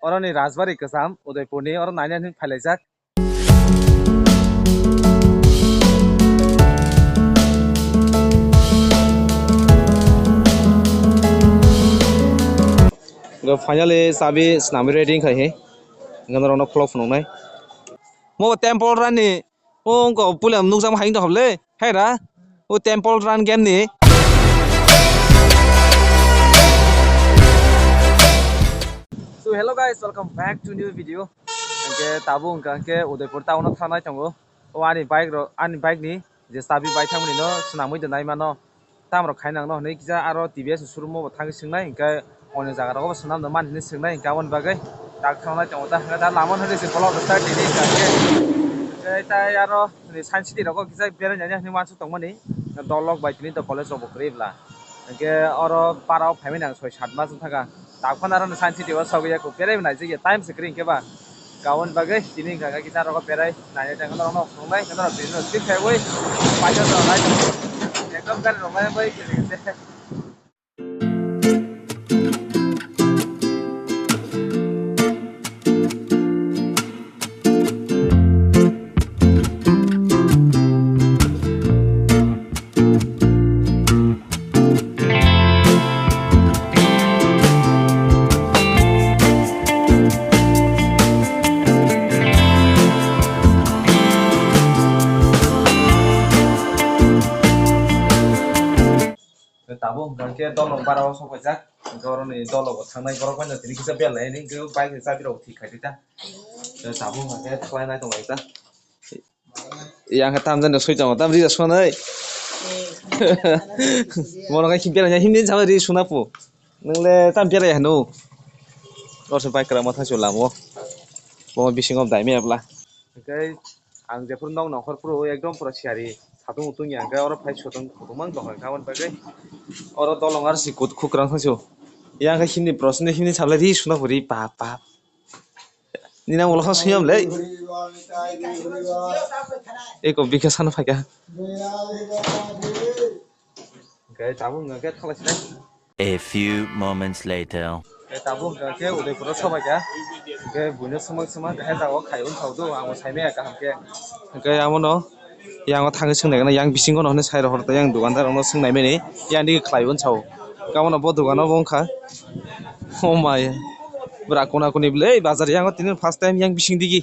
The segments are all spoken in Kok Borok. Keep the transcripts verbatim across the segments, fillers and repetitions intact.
Oroni Rajbari kwcham Udaipurni, oro naina hinwi phailaijak. Finally chabi swnamwi ready wngkha he. Hwnkhe norokno khulok phunuknai. Mo temple rani. O wngkha puila nukjakma hai wngtong le. Hai ra. O temple run game ni. So hello guys, welcome back to new video. Hwnkhe tabuk hwnkha hwnkhe Udaipur town o thangnai tongo. O ani bike rok, ani bike ni je chabi bai thangmani no swnamwi donai mano. Tamrok khainang no hinwi kisa aro T V S showroom o bo thangwi swngnai, hwnkhe oini jaga rogo bo swnam no man hinwi swngnai, hwnkhe aboni bagwi tak thangnai tongo ta, hwnkhe da lama no hinwi se bolok rwkha tini hwnkhe. Hwnkhe tai aro ni Science City rogo kisa berai nai hinwi uansuk tongmani, dolok bai tini to college rok bo kwrwi bwla. Hwnkhe oro para o phaimani ang soi sat mas wngkha. Takhon aro no Science City o sogwi ya kok berai nai jigya time se kwrwi hwnkhe ba. Kawan bagwi tini hwnkha khe kisa rogo berai nai tang norok no phunuknai hwnkhe norok tini no twi phaiwi paisa norok nai ekdom gari rok nai bai khe khe. Tabuk hwnkha khe dolrok bara o sok paijak, hwnkhe oroni dolo bo thangnai borok bai no tini kisa belai ni hwnkhe bike ni chabi rok thik khai di ta. Tabuk hwnkha khe khlai nai tong lai ta. Yang khe tam jani soi tongo, tam rija sunai. Mono khe belai himni jama ri suna po. Nwngle tam belai hanu. Orso bike kwrak ma thangsi lamo. Bo bisingo dai me abla. Hwnkhe ang jephuru nok nongkhor phuru ekdom pura siyari satung utung ya, hwnkhe oro phai sotong kutung mang tong kha, aboni bagwi oro dolong ar si kut khukrang thangsi. Yang khe himni prosni himni sablai ri suna puri pa pa. Nini ang ulo kha suyam le. Eko bikha sana phaikha. Hwnkhe tabuk hwnkha khe thalai sinai. A few moments later. Hwnkhe tabuk hwnkha khe Udaipur o sobaikha. Hwnkhe buino swmang swmang khe jaga o khai wng thao do, ang bo saimaya kaham khe. Hwnkhe amono yang o thangwi swngnai gana, yang bisingo no hwnwi sai rohor ta, yang dukandar rokno swngnai mani yang digi khlai wng sao. Hwnkhe amono bo dukano bo wngkha. Oh my. Bwra kona koni bwle bazar yang o tini first time yang bising digi.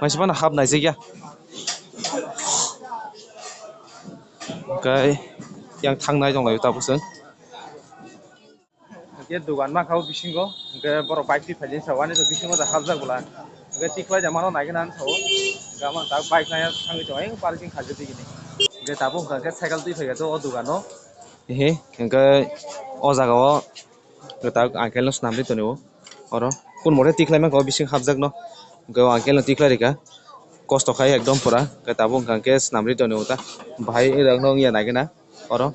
Maisa phano hap naijakya. Hwnkhe yang thangnai tonglaio tabuk chwng. Hwnkhe dugan mankha o bisingo, hwnkhe borok bike twi phaidi sa, ani to bisingo da hapjak bwla. Hwnkhe tikhlai da mano naigwna ang sao. Hwnkhe ama tak bike naiya thangwi tongo, ayang parking khaijak digini. Hwnkhe tabuk hwnkha khe cycle twi phaikha o dugano. Ehe, hwnkhe o jaga o. Kwtak uncle no swnamwi tonio oro. Kun more tikhlai mankha o bising hapjakno. Hwnkhe o uncle no tikhlai rikha. Kosto khai ekdom pura. Hwnkhe tabuk hwnkha khe swnamwi tonio ta. Bahai rokno wngya naigwna oro.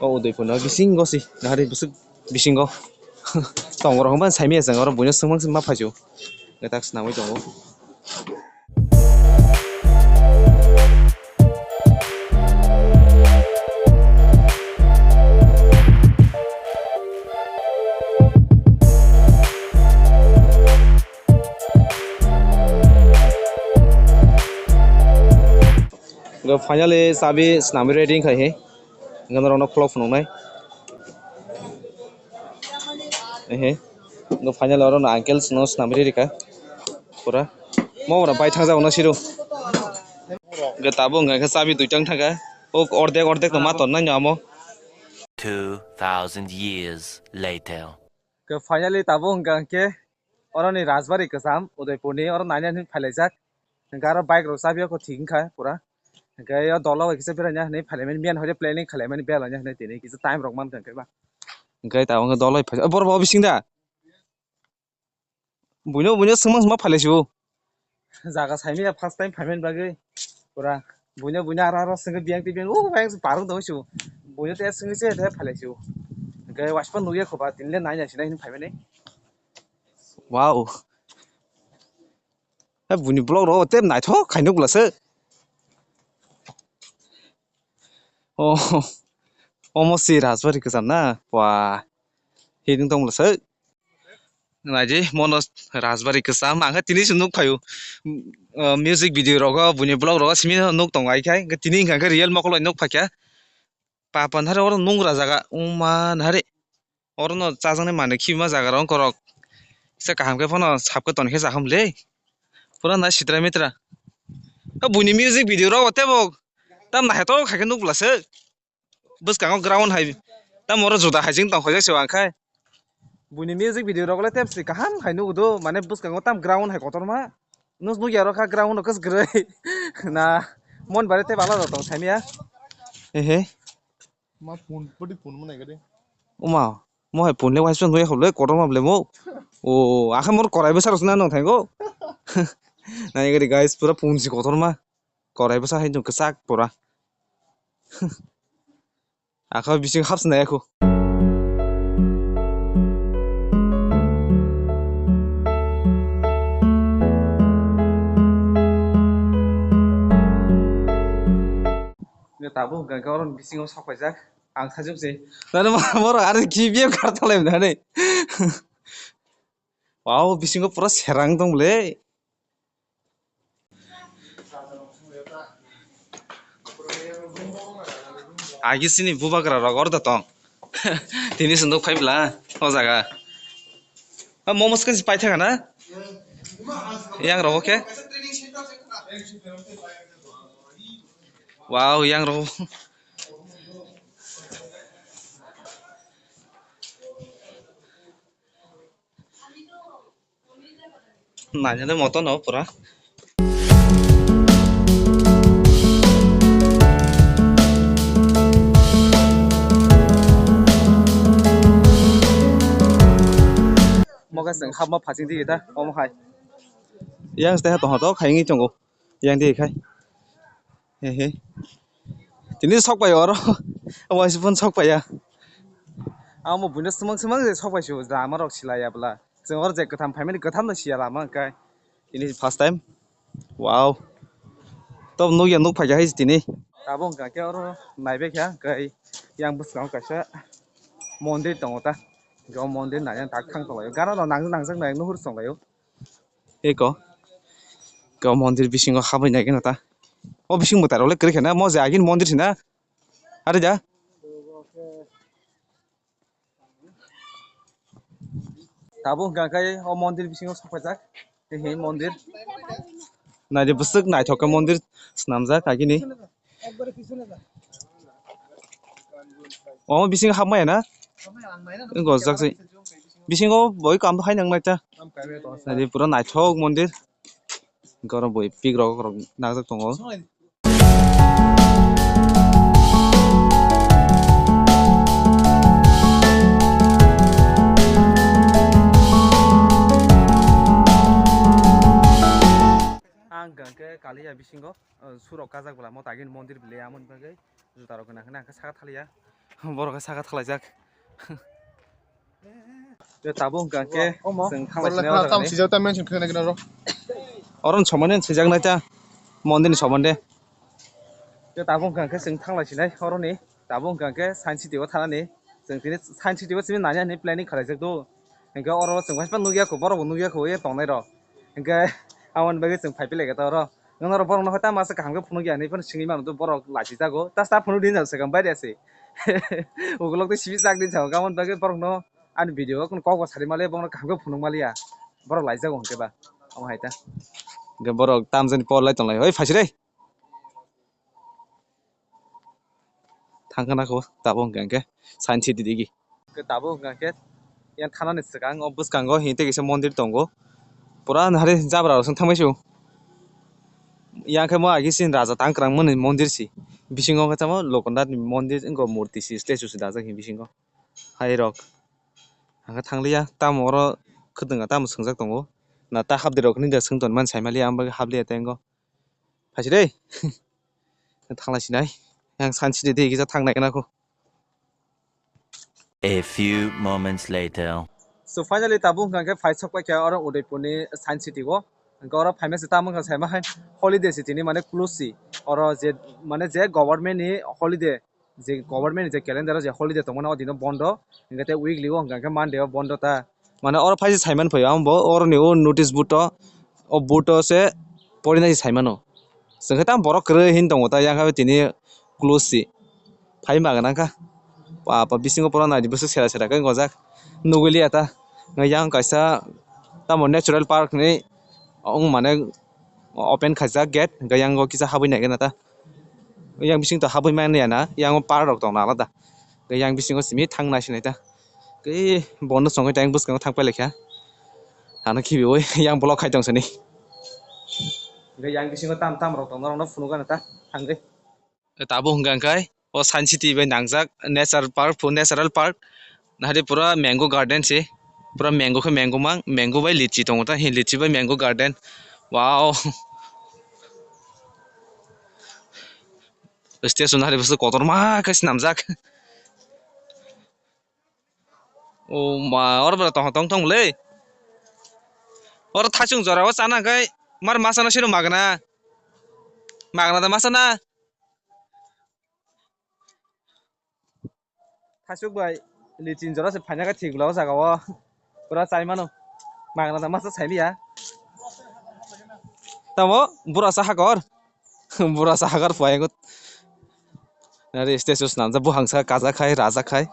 O Udaipurno bisingo se nahari bwswk bisingo. Tongo rok hwnba saimanya chwng oro buino swngmang swngma phaisio. Kwtak swnamwi tongo. Finally chabi swnamwi ready wngkha he. Hwnkhe norokno khulok phunuknai. Ehe. Hwnkhe finally oro no uncle no swnamwi rikha. Pura. Mo ora bai thangjago no siru. Hwnkhe tabuk hwnkha khe chabi duitang thangkha. O ordek ordek no ma tonnai no amo. Two thousand years later. Hwnkhe finally tabuk hwnkha khe oroni Rajbari kwcham Udaipurni oro naina hinwi phailaijak. Hwnkhe aro bike rok chabi o thik wngkha pura. Hwnkhe o dolo bai kisa beraina hinwi phailaimani, miyan hwnkhe planning khailaimani beraina hinwi tini kisa time rok mankha hwnkhe ba. Hwnkhe tabuk hwnkhe dolo bai phai, o borok bo bising da? Buino buino swngma swngma phailaisio. Jaga saimanya first time phaimani bagwi pura. Buino buino aro aro swngwi biyang tei biyang o biyang se parwng tongwi sio. Buino tei swngwi se tei phailaisio. Hwnkhe waisukmano nukya kho ba tinle naina sinai hinwi phaimani. Wow. Hai buini vlog rok tei naithok khainw bwlaswk. Oh, omo se Rajbari kwcham na? Wah, hiding tong bwlaswk. Naidi mono rajbari kwcham, ang khe tini se nuk phaio. Music video rogo, buini vlog rogo simi nuk tongo, ai khai tini hwnka khe real mokol bai nuk phaikha. Papa nahari oro nungra jaga, uma nahari. Oro no chajaknai manwi khibima jaga rok wngkorok. Kisa kaham khe phano sap khe tonikhe chaham le. Pura nai sitra mitra. O buini music video rok tebo tam naithotok khai khe nukla se. Bwskango ground hai tam oro juda hai jeng tong khaijak se ang khai. Buini music video rok le tep se kaham hai nugo do, mane bwskango tam ground hai kotorma. Nus nukya rok kha ground rok kwswk kwrwi. Na mon bare tei bala rok tong saimya. Ehe. Ma pun, pudi pun mana gade. Uma, mo hai pun le waisang nukya khole kotorma ble mo. O, akhe mor korai bwsarok sina nang thango. Nai gade guys, pura pun si kotorma. Korai bwsa hai kwchak pura. Akha bising hapsna yakho. Tabuk hwnkha khe oro bisingo sok paijak. Ang sajak se. Nani ma borok ari ki biye kar thalai mani. Wow, bisingo pura serang tong le. Agi sini bubagra rok orda tong. Tini sunduk phai bla o jaga. A momo skang si pai thaka na? Yang rok khe. Wow, yang rok. Nainani moto no pura. Moga seng hapma phaching di ta omo hai. Yang ste ha tong ha to khaingi tongo. Yang di khai. He he. Tini sok pai oro. Waisa phone sok pai ya. Amo buino swmang swmang je sok pai su lama rok sila ya bla. Chwng oro je kwtham phaimani kwtham no siya lama kai. Tini first time. Wow. Tob nuk ya nuk phai hai tini. Tabuk hwnkha khe oro naibe kha kai yang bwskango kaisa mondir tongo ta. Hwnkhe o mondir nai tak thang tonglaio. Gana rok nang nangjak nai nuhur tonglaio. Eko. Ko mondir bisingo habwi nai khe ta. O bising mwtai rok le kwrwi khe na mo je agini mondir sina. Ari da. Tabuk hwnkha khe o mondir bisingo sok paijak. He he mondir. Naidi bwswk naithok khe mondir swnamjak agini. O bisingo hapmaya na? Gojak se. Bisingo boi kam hai nang naita. Naidi pura naithok mondir. Goro boi pik rok rok najak tongo. Ang hwnkha khe kaliya bisingo, uh, surok kajak bwla mo tagin mondir bile amoni bagwi juta rok gwnang hwnwi ang khe saka thaliya. Borok khe saka thalaijak. Yo tabuk hwnkha khe chwng thanglai sinai o jaga ni. Oro ni somani swijak nai ta mondir ni somande. Yo tabuk hwnkha khe chwng thanglai sinai oro ni tabuk hwnkha khe science city o thana ni chwng tini science city o simi nani ani planning khwlaijak do. Hwnkhe oro chwng waisa nukya kho borok bo nukya kho ye tongnai rok. Hwnkhe aboni bagwi chwng phai philai khe ta oro. Nwng norok borok no tamo aswk kaham khe phunukya hinwi phano swngwi mano borok lachijago. Ta ta phunuk di hinjak swkang baide se. Ukulok tei sibijak di jao. Aboni bagwi borok no ani video o kok bo sari maliya, borok no kaham khe phunuk maliya. Borok laijago hwnkhe ba. Omo hai ta. Hwnkhe borok tamjani por lai tonglai. Oi phaisirei. Thangkhana kho tabuk hwnkha khe science city digi. Tabuk hwnkha khe yang thanani swkang o bwskango hinte kisa mondir tongo. Pura nahari jabra rok thangmai sio. Yang khe mo agi sin raja tang kwrang mani mondir si. Bisingo khe tamo Loknath ni mondir wngkha murti si statue si dajak hi bisingo. Hai rok. Ang khe thangliya tamo oro khwtwnga tamo swngjak tongo. Na ta hapdi rok hinwi da swng ton mani sai maliya ang bagwi hapliya tei wngkha. Phaisirei. Thanglai sinai. Yang science city digi kisa thangnai khna kho. A few moments later. So finally tabuk hwnkha khe phai sok paikha oro Udaipur ni science city o. Hwnkhe oro phaima se tamo wngkha saima hai holiday si tini mane close si. Oro je mane je government ni holiday, je government ni je calendar o je holiday tongmani o dino bondo. Hwnkhe tei weekly o hwnkha khe Monday o bondo ta. Mane oro phaisa saiman phaio, ang bo oroni o notice board o, o board o se porinai saimano. Chwngkhe tamo borok kwrwi hin tongo ta, yang khe tini close si. Phai ma gwnang kha. Ba, ba, bisingo pura naidi bwswk sera sera khe gojak. Nugwi liya ta. Yang kaisa tamo natural park ni wng mane open khaijak gate, hwnkhe yang o kisa habwi nai gana ta. Yang bising to habwi manya na, yang o park rok tong na alada. Yang bisingo simi thang nai sinai ta. Khe bono chongwi tang bwskango thang pailai kha. Ano khibiwi yang block khai tong sini. Hwnkhe yang bisingo tam tam rok tong norok no phunuk gana ta thangwi. Tabuk hwnkha hwnkhe o Science City bai nangjak nature park, phu natural park. Nahari pura mango garden se. Pura mango khe mango mang, mango bai litchi tongo ta, hi litchi bai mango garden. Wow. Station hari bwswk kotorma khe swnamjak. O ma, oro bwrwi tong tong tong le. Oro thachung jora o chana khe mar masa no sino magna. Magna da masa na. Thachuk bai lichin jora se phaina khe thik bwla o jaga o. Pura chai mano. Magna da masa sai liya. Tamo bura sa hakor. Bura sa hakor phai ngut. Nari statue swnamjak, buphang sa kajak khai, rajak khai.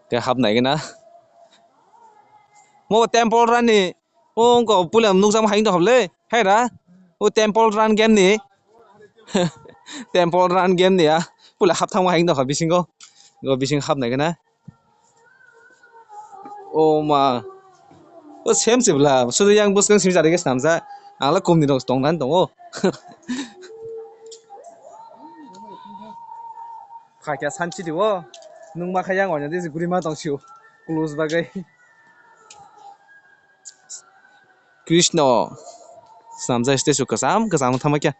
Khe hap nai gana. Mo Temple Run ni, o wngkha puila nukjakma hai wngtong kha le. Hai ra, o Temple Run game ni. Temple Run game ni a. Puila hap thangma hai wngtong kha bisingo. O bising hap nai gana. O ma. O same se bwla. Sudu yang bwskang simi jari khe swnamjak. Ang le kumni rok tong nani tongo. Kha kya sanchi di o. Nung ma kha yang onya disi guri ma tong siu. Close bagwi. Krishna. Swnamjak statue kwcham kwcham thangma kya.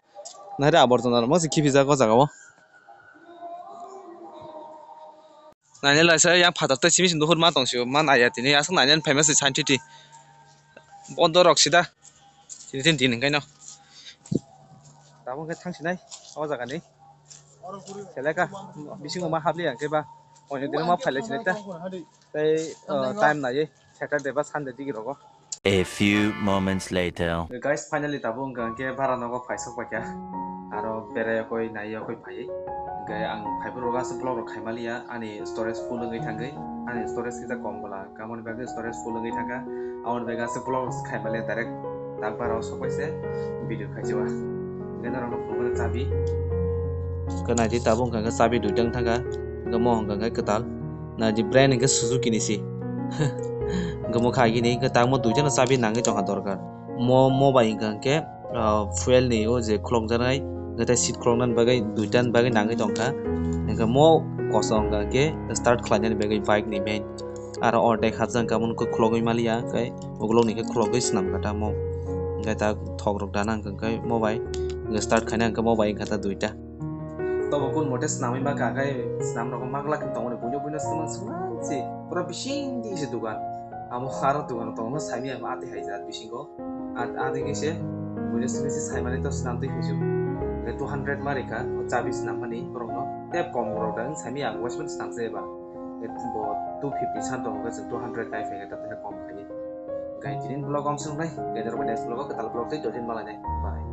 Nahari aborjona rok mostly khiphijak o jaga o. Nainai laisa yang phatar tei simi simi nuhur ma tong sio, ma naiya tini aswk nainai phaima se sainti ti. Bondo rok sida. Tini tin din kaino. Tabuk khe thang sinai o jaga ni. Seleka bisingo ma habli ang khe ba. Oino dino ma phailai sinai ta. Tei, uh, time naiwi Saturday ba Sunday digi rogo. A few moments later. Guys, finally tabuk wngkha hwnkhe bara nogo phaisok paikha. Aro berai okoi nai okoi phaiwi. Hwnkhe ang phaiphuru aswk vlog rok khaimaliya ani storage full wngwi thangwi. Ani storage kisa kom bwla, kamoni bagwi storage full wngwi thangkha. Aboni bagwi aswk vlog rok khaimaliya direct tak bara o sokpaise video khaijawa. Hwnkhe norokno phunukgwino chabi. Hwnkhe naidi tabuk hwnkha khe chabi duita wng thangkha. Hwnkhe mo hwnkha khe kwtal. Naidi brand hwnkhe Suzuki ni si. Hwnkhe mo kha gini hwnkhe tangmo duitano chabi nangwi tongkha dorkar. Mo, mo bai hwnkha hwnkhe, ah, fuel ni o je khulokjaknai, hwnkhe tei seat khuloknani bagwi duitani bagwi nangwi tongkha. Hwnkhe mo kosom hwnkha hwnkhe start khlainani bagwi bike ni main. Aro ordek hapjak hwnkhe aboni khulogwi maliya, hwnkhe ukulukni khe khulogwi swnam kha tamo. Hwnkhe ta thok rok dana hwnkhe mo bai, hwnkhe start khaina hwnkhe mo bai wngkha ta duita. Tobo kun mote swnamwi ma kha khai swnam rok ma glak tongmani buino buino swmang swmang si pura bising di se dugan. Amo aro dugan tongma saimya ma ati hai jat bisingo. At adi khe se buino swmisi saimani to swnam twi hinsu. Two hundred ma rikha o chabi swnam mani borokno tei kom rok da wng saimya ang waismani swnam se ba. Bo two fifty san tongo khe chwng two hundred kai phai khe ta khe kom khai. Gai tinin vlog om swngnai, gai norok next vlog o kwtal vlog tei dojin malai nai. Bye.